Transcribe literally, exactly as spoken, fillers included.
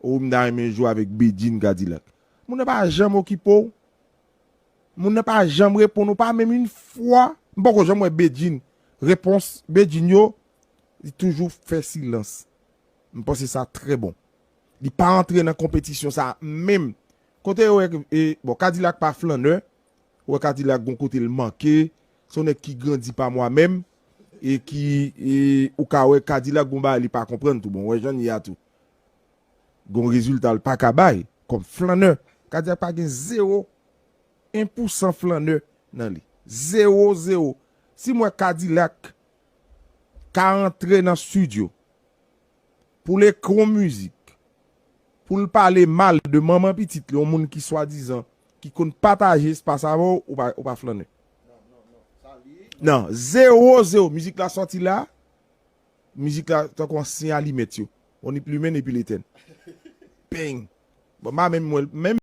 Ou m ta renmen jwe avèk Bedjine Kadilak. Moun nan pa janm okipe w. Moun nan pa janm reponn ou, pa menm yon fwa. M poko janm wè Bedjine. Repons Bedjine yo, li toujou fè silans. M panse sa trè bon. Li pa antre nan konpetisyon sa menm. Kote yo wè, e, bon, Kadilak pa flannè. Ou wè Kadilak gon kote l manke. Se yon nèg ki grandi pa mwa menm. E ki, e, ou ka wè Kadilak gon bagay li pa konprann tou. Bon, wè jan l ye a tou. Gon rezilta l pa ka bay kòm flannè. Kadilak pa gen zewo en pousan flannè nan li. Zewo, zewo. Si m wè Kadilak ka antre nan estidyo pou l ekri yon mizik, pou l pale mal de manman pitit li, yon moun ki swadizan, ki konn pataje espas avè w, ou pa, ou pa flannè. Non, zewo, zewo. Mizik la sòti la, mizik la tankou ansyen alimèt yo. On ni plumen epi letèn. Peng! Bon, m pa menm, mwen, menm